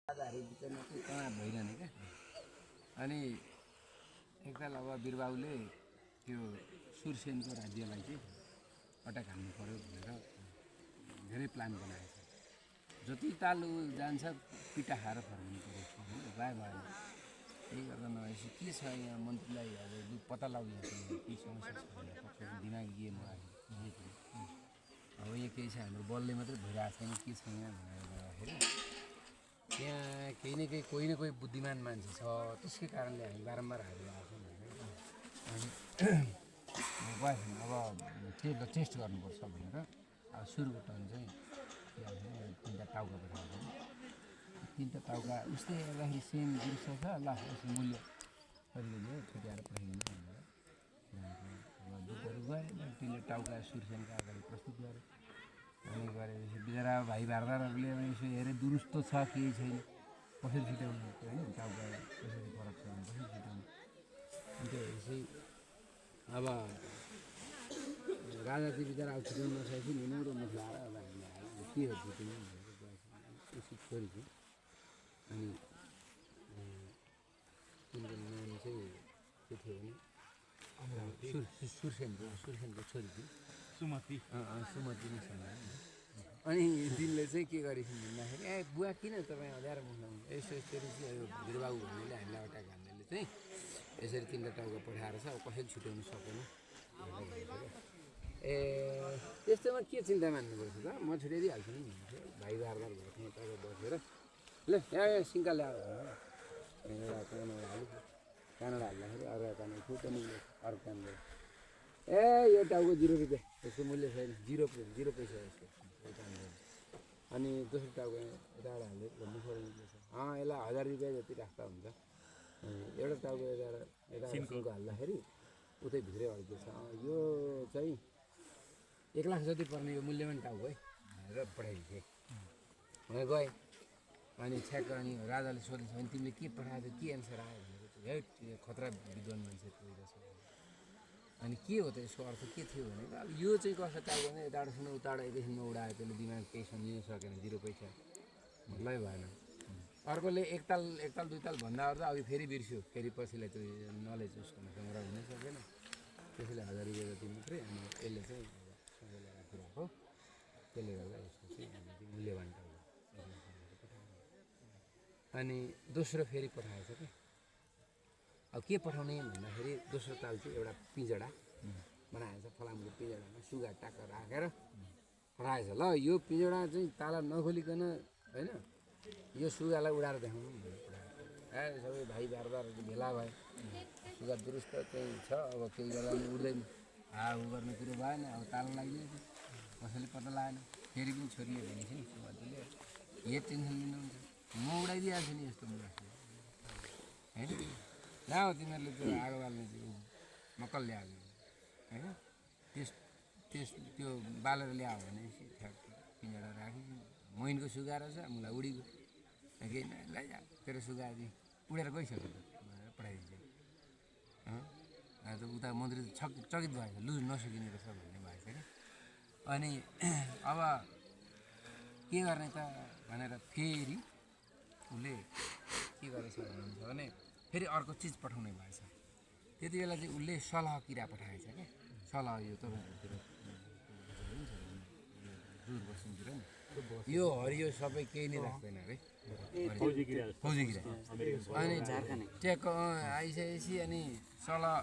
राजाहरू बिचमा चाहिँ तनाव भइरहने क्या। अनि एकताल अब वीरबाबुले त्यो सुरसेनको राज्यलाई चाहिँ अट्याक हान्नु पर्यो भनेर धेरै प्लान बनाएको छ। जति ताल ऊ जान्छ पिटा खाएर फर्किनु पऱ्यो राय भएन। त्यही गर्दा नभएपछि के छ यहाँ मन्त्रीलाई अब पत्ता लगाउने के समस्या छ भनेर पक्षको दिमाग गेम आयो। अब यहाँ केही छ हाम्रो बलले मात्रै भइरहेको छैन के छ यहाँ भनेर गर्दाखेरि त्यहाँ केही न केही कोही न कोही बुद्धिमान मान्छे छ, त्यसकै कारणले हामी बारम्बार हारिरहेको छौँ भनेर अनि अब टेस्ट गर्नुपर्छ भनेर अब सुरुको टर्न चाहिँ तिनवटा टाउका पठाएको छ। तिनवटा टाउका उस्तै हेर्दाखेरि सेम दृश्य छ, ल उसको मूल्य कहिले छुट्याएर पठाइदिनु भनेर अब दुःखहरू गए। तिनले टाउका सुरसेनका अगाडि प्रस्तुत गरे। अनि गरेपछि बिचरा भाइ भारदारहरूले यसो हेरे दुरुस्त छ केही छैन, कसरी छुट्याउनु होइन टाउका कसरी फरक छ भने कसरी छुट्याउनु। अनि त्यो चाहिँ अब राजा चाहिँ बिचरा अब छुट्याउनु नसकेपछि निनौरो मुख लाएर अब हामीले के हो छुट्याउनु भनेर उसको छोरी थियो। अनि तिनको नाम चाहिँ के थियो भने सुरसेनको छोरी थियो सुमति नै छ। अनि दिनले चाहिँ के गरेछन् भन्दाखेरि ए बुवा किन तपाईँ अँध्यारो मुख लाउनु यस्तो यसरी चाहिँ यो वीरबाबु भन्नेले हामीलाई अट्याक हान्नेले चाहिँ यसरी तिनवटा टाउका पठाएर छ, अब कसैले छुट्याउनु सकेन ए त्यस्तोमा के चिन्ता मान्नुपर्छ त, म छुट्याइदिइहाल्छु नि भन्थ्यो। भाइ बारबार भएको टाउका बसेर ल यहाँ सिङ्का ल्याएर एउटा कानडा हाल्यो, कानडा हाल्दाखेरि अर्को कानडा फुटो मुल्यो, अर्को कानडा ए यो टाउको 0 रुपियाँ, यसको मूल्य छैन, 0 पैसा यसको। अनि दोस्रो टाउको यताबाट हाल्यो मुखबाट निक्लेछ, यसलाई 1000 रुपियाँ जति राख्दा हुन्छ। एउटा टाउको यता सिङ्को हाल्दाखेरि उतै भित्रै अड्केछ, यो चाहिँ 1 लाख जति पर्ने यो मूल्यवान टाउको है भनेर पठाइदिएँ भनेर गएँ। अनि छ्याक्क अनि राजाले सोधेछ भने तिमीले के पठाएको थियो, के एन्सर आयो भनेर है खतरा विद्वान मान्छे पुगेछ। अनि के हो त यसको अर्थ के थियो भनेको अब यो चाहिँ कस्तो टाउको भने यताबाट सुन उताबाट एकैछिनमा उडायो, त्यसले दिमाग केही सम्झिन सकेन, 0 पैसा मतलब भएन। अर्कोले एक ताल दुई ताल भन्दा अर्दा अब फेरि बिर्स्यो, फेरि पछिलाई त्यो नलेज उसको सङ्ग्रह हुनै सकेन, त्यसैले 1000 रुपियाँ जति मात्रै। अनि यसले चाहिँ सँगैले राखिरहेको, त्यसले गर्दा यसको चाहिँ मूल्यवान टाउको। अनि दोस्रो फेरि पठाएछ कि अब के पठाउने भन्दाखेरि दोस्रो ताल चाहिँ एउटा पिँजडा बनाएछ, फलामको पिँजडामा सुगा टाक्क राखेर पठाएछ। ल यो पिँजडा चाहिँ ताला नखोलिकन होइन यो सुगालाई उडाएर देखाउनु भनेर पठाएको। सबै भाइ बारदारहरू भेला भए, सुगा दुरुस्त चाहिँ छ, अब केही गर्दा पनि उड्दैन, ऊ गर्ने कुरो भएन, अब ताला लागिदिएछ, कसैले पत्ता लगाएन। फेरि पनि छोरीले भनेको नि सुमतिले यो टेन्सन लिनुहुन्छ, म उडाइदिइहाल्छु नि यस्तो मुला होइन, ला हो तिमीहरूले त्यो आगो बाल्ने चाहिँ मक्कल ल्याएको होइन, त्यो बालेर ल्यायो भनेपछि ठ्याक्क पिँजडा राखी मैनको सुगा रहेछ, मुला उडीको केही लैजा तेरो सुगा चाहिँ उडेर गइसक्यो भनेर पठाइदिन्छ। उता मन्त्री चकित भएछ, लु नसकिने रहेछ भन्ने भएछ क्या। अनि अब के गर्ने त भनेर फेरि उसले के गरेछ भन्नुहुन्छ भने फेरि अर्को चिज पठाउने भएछ। त्यति बेला चाहिँ उसले सलह किरा पठाएछ क्या। सलह यो तपाईँहरूतिर दूरदर्शनतिर नि यो हरियो सबै केही नै राख्दैन अरे फौजी किरा। अनि ट्याक्क आइसकेपछि अनि सलह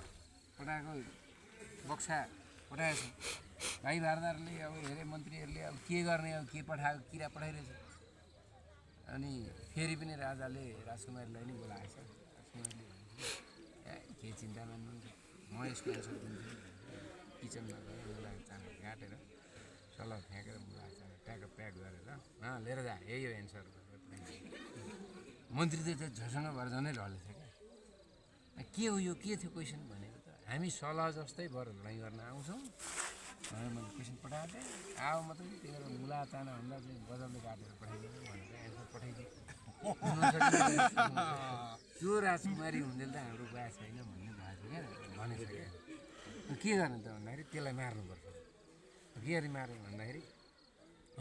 पठाएको बक्सा पठाएछ। भाइ भारदारले अब हेरे मन्त्रीहरूले अब के गर्ने, अब के पठाएको किरा पठाइरहेछ। अनि फेरि पनि राजाले राजकुमारीलाई नै बोलाएछ। राजकुमारीले के चिन्ता मान्नुहुन्छ, म यसको एन्सर दिन्छु। किचनमा गएर मुलाको चाना काटेर सल्लाह फ्याँकेर मुलाको चाना ट्याक्क प्याक गरेर लिएर जा, यही हो एन्सर भनेर पठाइदिन्छ। मन्त्री चाहिँ झसँग भएर झनै ढलेछ क्या। के हो यो, के थियो क्वेसन भनेको त हामी सल्लाह जस्तै भएर लडाइँ गर्न आउँछौँ भनेर मैले क्वेसन पठाएको थिएँ। आऊ मात्रै त्यही भएर मुला चाना भन्दा चाहिँ गजबले काटेर पठाइदिनु भनेर एन्सर पठाइदिएँ। त्यो राजकुमारी हुँदै त हाम्रो गएको छैन भन्ने भएको क्या, भनेको क्या। के गर्ने त भन्दाखेरि त्यसलाई मार्नुपर्छ। के गरी मार्नु भन्दाखेरि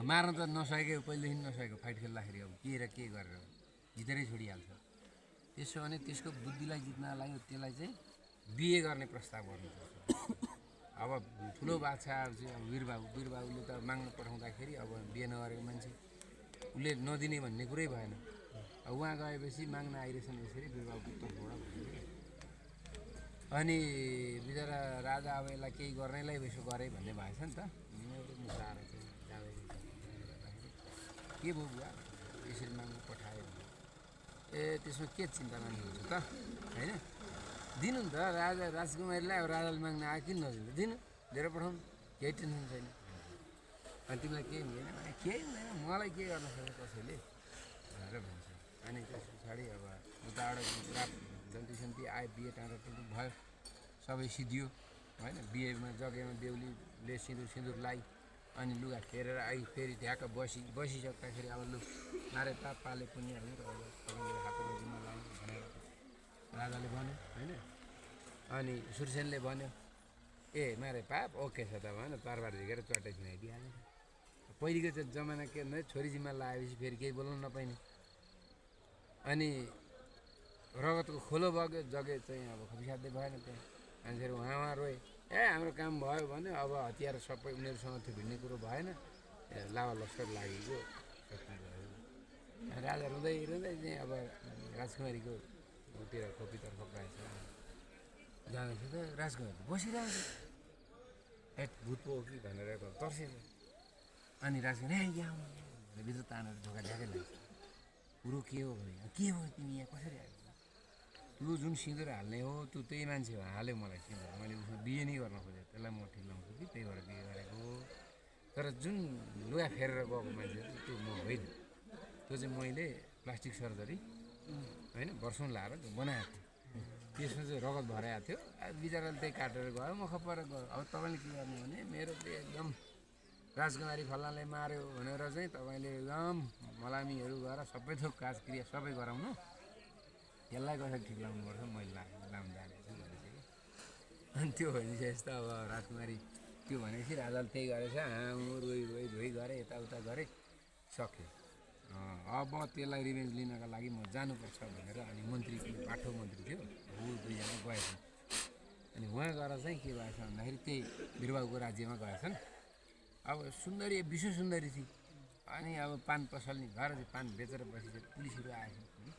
मार्न त नसकेको, पहिलेदेखि नसकेको फाइट खेल्दाखेरि अब के र के गरेर जितेरै छोडिहाल्छ। त्यसो भने त्यसको बुद्धिलाई जित्नलाई त्यसलाई चाहिँ बिहे गर्ने प्रस्ताव गर्नुपर्छ। अब ठुलो बादशाह चाहिँ अब वीरबाबुले त माग्न पठाउँदाखेरि अब बिहे नगरेको मान्छे उसले नदिने भन्ने कुरै भएन। अब उहाँ गएपछि माग्न आइरहेछन् यसरी वीरबाबुको तर्फबाट भन्यो। अनि बिचरा राजा अब यसलाई केही गर्नेलाई यसो गरे भन्ने भएछ नि त। मेरो मुसाएर चाहिँ जाँदै के भयो बुवा यसरी माग्न पठायो भने ए त्यसमा के चिन्ता मान्नुहुन्छ त होइन, दिनु नि त राजकुमारीलाई। अब राजाले माग्न आयो किन नदिनु, दिनु लिएर पठाउनु, केही टेन्सन छैन। अनि तिमीलाई केही हुँदैन भने केही हुँदैन, मलाई के गर्न सक्छ कसैले भनेर भन्छ। अनि त्यस पछाडि अब उताबाट पुरा जन्ती आयो, बिहे टाँडो भयो, सबै सिद्धियो होइन। बिहेमा जग्गामा बेहुलीले सिन्दुर लाई अनि लुगा फेरेर आई फेरि ढ्याक्क बसिसक्दाखेरि अब लु मारे पाले पुण्यहरू तपाईँले हातले जिम्मा लानु भनेर राजाले भन्यो होइन। अनि सुरसेनले भन्यो ए मारे पाप ओके छ त भन, तरबार झिकेर चट्टै सुनाइदिइहाल्यो। पहिलेको चाहिँ जमाना के भन्दा छोरी जिम्मा लगाएपछि फेरि केही बोल्नु नपाइने। अनि रगतको खोलो बग्यो, जगे चाहिँ अब खपिसाध्यै भएन। त्यहाँ मान्छेहरू उहाँ रोए, ए हाम्रो काम भयो भने अब हतियार सबै उनीहरूसँग थियो भिड्ने कुरो भएन, लावा लस्कर लागेको राजा रुँदै चाहिँ अब राजकुमारीको तिर खोपीतर्फ गएछ। जाँदैछ त राजकुमारी बसिरहेको छ, ए भूत पो हो कि भनेर तर्सेछ। अनि राजकुमारी यहाँ भित्र तानेर ढोका ढ्याकै लाग्छ। कुरो के हो भने के हो तिमी यहाँ कसरी आएको, तँ जुन सिन्दुर हाल्ने हो तँ त्यही मान्छे हो, हाल्यो मलाई सिन्दुर, मैले उसमा बिहे नै गर्न खोजेँ, त्यसलाई म ठिलाउँछु कि त्यही भएर बिहे गरेको हो। तर जुन लुगा फेरेर गएको मान्छे त्यो म होइन, त्यो चाहिँ मैले प्लास्टिक सर्जरी होइन वर्षौँ लाएर बनाएको थिएँ, त्यसमा चाहिँ रगत भराएको थियो। बिचराले त्यही काटेर गयो, म खप्पर गयो। अब तपाईँले के गर्नु भने मेरो चाहिँ एकदम राजकुमारी फल्नाले मार्यो भनेर चाहिँ तपाईँले एकदम मलामीहरू गरेर सबै थोक काजक्रिया सबै गराउनु, यसलाई कसरी ठिक लाउनुपर्छ मैले लाउनु जानेछु भनेपछि। अनि त्यो भनिसकेपछि त अब राजकुमारी त्यो भनेपछि राजाले त्यही गरेछ, रोइ गरेँ, यताउता गरेँ, सक्यो। अब त्यसलाई रिभेन्ज लिनका लागि म जानुपर्छ भनेर अनि मन्त्री पाठो मन्त्री थियो ऊ दुईजना गएछन्। अनि उहाँ गएर चाहिँ के भएछ भन्दाखेरि त्यही वीरबाबुको राज्यमा गएछन्। अब सुन्दरी विश्व सुन्दरी थिए। अनि अब पान पसल नि घर चाहिँ पान बेचेर बसेर पुलिसहरू आएछन्।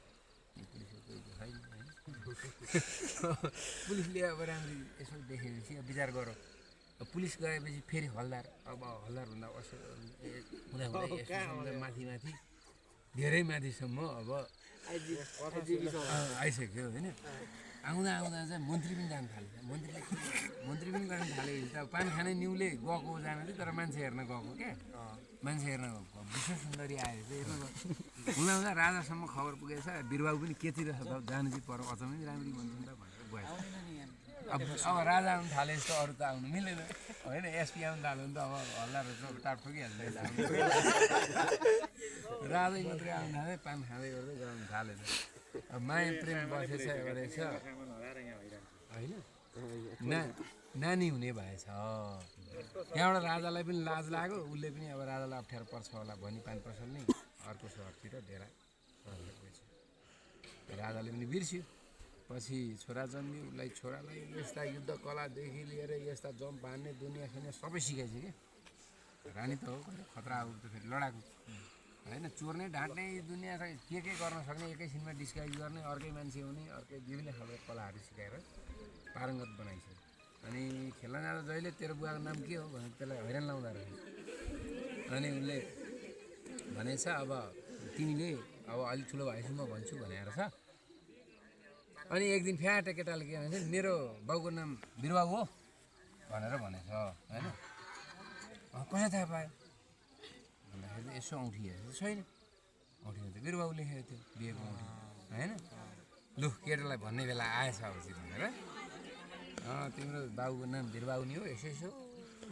पुलिसहरू कोही छैन होइन, पुलिसले अब राम्ररी यसो देखेपछि अब विचार गर, पुलिस गएपछि फेरि हल्दार, अब हल्दारभन्दा हुँदा यसो माथि धेरै माथिसम्म अब आइसक्यो होइन। आउँदा चाहिँ मन्त्री पनि जानु थाल्यो। मन्त्री पनि गर्न थालेपछि त अब पान खाने न्युले गएको जान चाहिँ, तर मान्छे हेर्न गएको क्या, मान्छे हेर्न गएको विश्व सुन्दरी आएर चाहिँ हेर्न गएको। हुँदा राजासम्म खबर पुगेछ, वीरबाबु पनि केतिर छ त जानु चाहिँ पर अचम्मै राम्ररी भन्छ नि त भनेर गएछ। अब राजा आउनु थाले जस्तो अरू त आउनु मिलेन होइन, एसपी आउनु थाल्यो भने त अब हल्लाहरू टाप ठोकिहाल्छ। राजै मात्रै आउनु थाले, पान खाँदै गर्दै गराउनु थालेछ। अब माया प्रेम बसेछ रहेछ होइन, नानी हुने भएछ। त्यहाँबाट राजालाई पनि लाज लाग्यो, उसले पनि अब राजालाई अप्ठ्यारो पर्छ होला भनी पान पसल नि अर्को सहरतिर डेरा गएछ। राजाले पनि बिर्स्यो। पछि छोरा जन्मियो, उसलाई छोरालाई यस्ता युद्ध कलादेखि लिएर यस्ता जम्प हान्ने दुनियाँ खेल्ने सबै सिकाइछ क्या। रानी त हो खतरा हो, त फेरि लडाकु होइन, चोर्ने ढाँट्ने दुनियाँ के गर्न सक्ने, एकैछिनमा डिस्गाइज गर्ने, अर्कै मान्छे हुने, अर्कै विभिन्न खालको कलाहरू सिकाएर पारङ्गत बनाइसक्यो। अनि खेल्न जाँदा जहिले तेरो बुवाको नाम के हो भनेर त्यसलाई हैरान लाउँदा रहेछ। अनि उसले भनेछ अब तिमीले अब अलिक ठुलो भएपछि म भन्छु भनेर छ। अनि एक दिन फ्याट केटाले के भन्छ, मेरो बाउको नाम वीरबाबु हो भनेर भनेछ होइन। कसै थाहा पायो भन्दाखेरि यसो औँठी हेरेको छैन, औँठीमा त वीरबाबु लेखेको थियो बिहेको औँठी होइन। लु केटालाई भन्ने बेला आएछ अबपछि भनेर तिम्रो बाबुको नाम वीरबाबु नि हो, यसो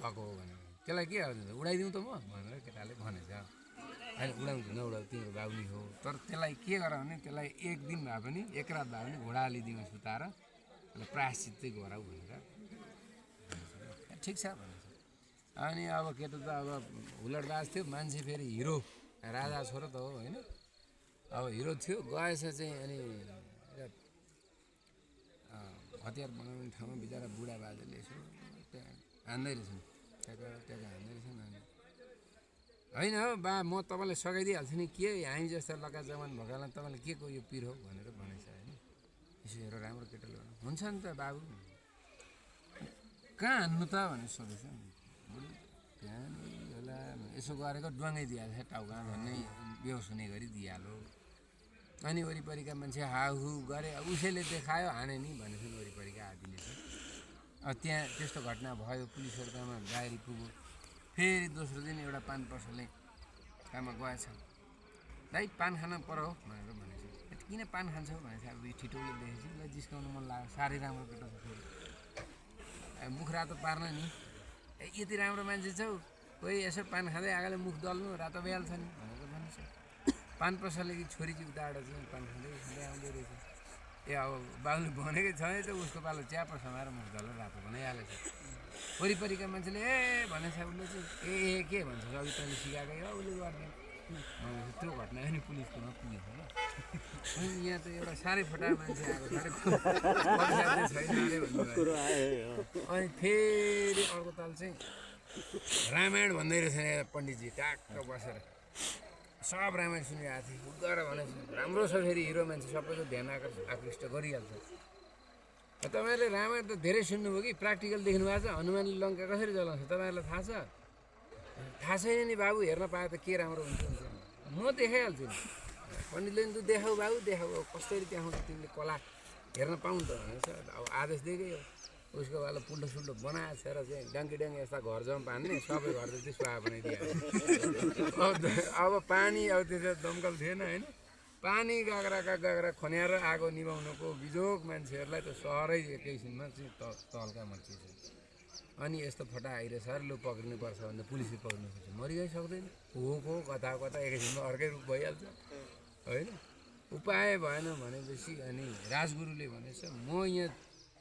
भएको हो भनेर त्यसलाई के गर्छ उडाइदिउँ त म भनेर केटाले भनेछ। होइन उडाउँछु नउडाउ तिम्रो बाबु नि हो, तर त्यसलाई के गर भने त्यसलाई एक दिन भए पनि एक रात भए पनि घोडा हालिदिउँ सुताएर त्यसलाई प्रायश्चित चाहिँ गराऊ भनेर ठिक छ भनेछ। अनि अब केटा त अब हुलडबाज थियो, मान्छे फेरि हिरो राजा छोरो त हो होइन। अब हिरो थियो गएछ चाहिँ अनि हतियार बनाउने ठाउँमा बिचरा बुढा बाजेले यसो त्यहाँ हान्दै रहेछन् ट्याक्क ट्याक्क हान्दै रहेछन् अनि होइन हो बा म तपाईँलाई सघाइदिइहाल्छु नि के हामी जस्तो लक्का जवान भएकोलाई तपाईँले के को यो पिर हो भनेर भनेछ होइन यसो हेर राम्रो केटाले भन्नु हुन्छ नि त बाबु कहाँ हान्नु त भनेर सोधेछ त्यहाँ होला यसो गरेको डुवाङै दिइहाल्छ टाउकामा भन्ने बेहोस हुने गरी दिइहाल्यो अनि वरिपरिका मान्छे हाहु गरे उसैले देखायो हाने नि भनेछन् वरिपरिका आदिले चाहिँ त्यहाँ त्यस्तो घटना भयो पुलिसहरूकामा डायरी पुग्यो फेरि दोस्रो दिन एउटा पान पसलले काममा गएछ दाइ पान खान पर्यो भनेर भनेछ किन पान खान्छौ भनेछ अब यो ठिटोले देखेपछि उसलाई जिस्काउनु मन लाग्यो साह्रै राम्रो केटा छ फेरि मुख रातो पार्न नि यति राम्रो मान्छे छौ कोही यसो पान खाँदै आगाले मुख दल्नु रातो भइहाल्छ नि भनेर भनेछ पान पसलले कि छोरी चाहिँ उताबाट चाहिँ पान खाँदै खाँदै आउँदै रहेछ ए अब बाबुले भनेकै छ त उसको पालो च्याप समाएर मुख दलेर रातो बनाइहालेछ वरिपरिका मान्छेले ए भनेछ उसले चाहिँ ए के भन्छ अघि तैँले सिकाएकै हो उसले गर्ने भनेपछि त्यो घटना पनि पुलिसकोमा पुगेछ ल अनि यहाँ त एउटा साह्रै फटा मान्छे आएको छैन अरे भन्नु अनि फेरि अर्को ताल चाहिँ रामायण भन्दै रहेछ पण्डितजी टाक्क बसेर सब रामायण सुनिरहेको थिएँ गएर भनेपछि राम्रो छ फेरि हिरो मान्छे सबैको ध्यान आकृष्ट गरिहाल्छ तपाईँहरूले रामायण त धेरै सुन्नुभयो कि प्र्याक्टिकल देख्नु भएको छ हनुमानले लङ्का कसरी जलाउँछ तपाईँहरूलाई थाहा छैन नि बाबु हेर्न पाए त के राम्रो हुन्छ म देखाइहाल्छु नि पण्डितले नि तँ देखाऊ बाबु देखाऊ कसरी देखाउँछ तिमीले कला हेर्न पाउनु त भनेछ अब आदेश दिएकै हो उसको वाला पुल्टो सुल्टो बनाएको छ र चाहिँ डङ्की यस्ता घर जम्प हान्ने सबै घर चाहिँ सुहा बनाइदिइहाल्छ अब पानी अब त्यसो दमकल थिएन होइन पानी गाग्रा खन्याएर आगो निभाउनुको बिजोग मान्छेहरूलाई त सहरै एकैछिनमा चाहिँ तल्का मान्छे छ अनि यस्तो फटा आइरहेछ र लु पक्रिनुपर्छ भन्दा पुलिसले पक्रिनु खोज्छ मरिगइ सक्दैन हो कता कता एकैछिनमा अर्कै रूप भइहाल्छ होइन उपाय भएन भनेपछि अनि राजगुरुले भनेछ म यहाँ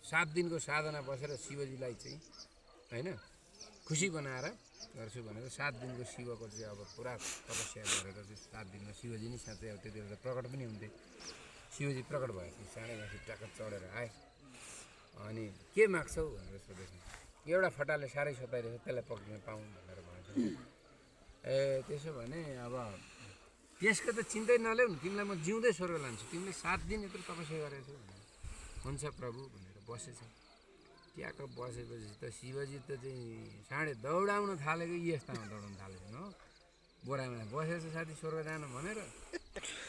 7 दिनको साधना बसेर शिवजीलाई चाहिँ होइन खुसी बनाएर गर्छु भनेर 7 दिनको शिवको चाहिँ अब पुरा तपस्या गरेर चाहिँ 7 दिनमा शिवजी नै साँच्चै अब त्यति बेला प्रकट पनि हुन्थे शिवजी प्रकट भएपछि साँढे माथि टाक्क चढेर आए अनि के माग्छौ भनेर सोधेछ एउटा फटाले साह्रै सताइरहेछ त्यसलाई पक्रिन पाऊँ भनेर भनेछ ए त्यसो भने अब त्यसको त चिन्तै नल्याउनु तिमीलाई म जिउँदै स्वर्ग लान्छु तिमीले 7 दिन यत्रो तपस्या गरेछौ हुन्छ प्रभु भनेर बसेछ ट्याक्क बसेपछि त शिवजी त चाहिँ साँढे दौडाउन थालेको यस्तामा दौडाउन थालेको हो बोरामा बसेछ साथी स्वर्ग जानु भनेर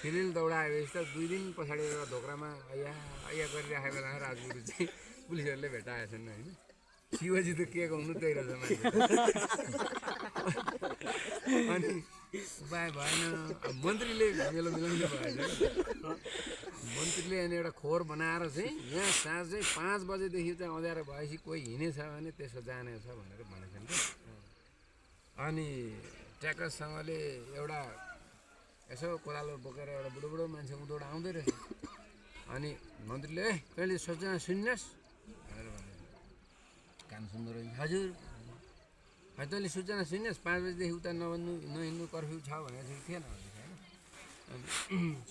फिलिल दौडाएपछि त 2 दिन पछाडि एउटा ढोक्रामा अया गरिराखेको बेला राजगुरु चाहिँ पुलिसहरूले भेटाएछन् होइन शिवजी त के हुनु त्यही रहेछ मान्छे अनि उपाय भएन मन्त्रीले मेलो मिलाउनु भएछ मन्त्रीले अनि एउटा खोर बनाएर चाहिँ यहाँ साँझ चाहिँ 5 बजेदेखि चाहिँ अँध्यारो भएपछि कोही हिँडेछ भने त्यसो जाने छ भनेर भनेछन् त अनि ट्र्याक्टरसँगले एउटा यसो कोदालो बोकेर एउटा बुढो मान्छे उदोड आउँदै रहेछ अनि मन्त्रीले कहिले सोचना सुन्नुहोस् भनेर भनेछ कान सुन्दर हजुर तैँले सूचना सुन्नुहोस् 5 बजीदेखि उता नहिँड्नु कर्फ्यू छ भनेको थिएन भनेको होइन अनि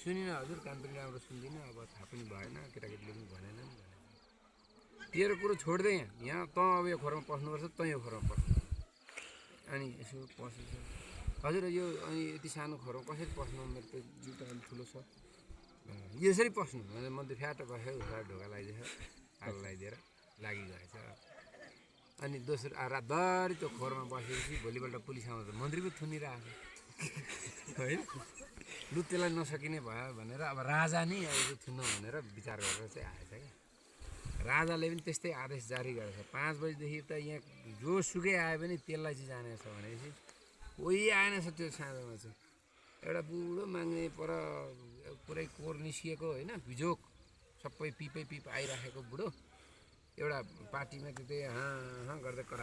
सुनिनँ हजुर कान पनि राम्रो सुन्दिनँ अब थाहा पनि भएन केटाकेटीले पनि भनेनन् तेरो कुरो छोड्दै यहाँ तँ अब यो खोरमा पस्नुपर्छ तँ यो खोरमा पस्नु अनि यसो पसेछ हजुर यो अनि यति सानो खोरमा कसरी पस्नु मेरो त जुत्ता अलिक ठुलो छ यसरी पस्नु भने म त फ्याटो बसेँ उता ढोका लगाइदिएछ आगो लगाइदिएर लागिगएछ अनि दोस्रो रातभरि त्यो खोरमा बसेपछि भोलिपल्ट पुलिस आउँछ मन्त्री पो थुनिरहेको होइन लु त्यसलाई नसकिने भयो भनेर अब राजा नै आएको थुन्नु भनेर विचार गरेर चाहिँ आएछ क्या राजाले पनि त्यस्तै आदेश जारी गरेछ 5 बजीदेखि त यहाँ जोसुकै आयो भने त्यसलाई चाहिँ जाने छ भनेपछि कोही आएन छ त्यो साँझमा चाहिँ एउटा बुढो माग्ने पर पुरै कोर निस्किएको होइन भिजोक सबै पिप आइराखेको बुढो एउटा पार्टीमा त्यतै हाँ गर्दै करा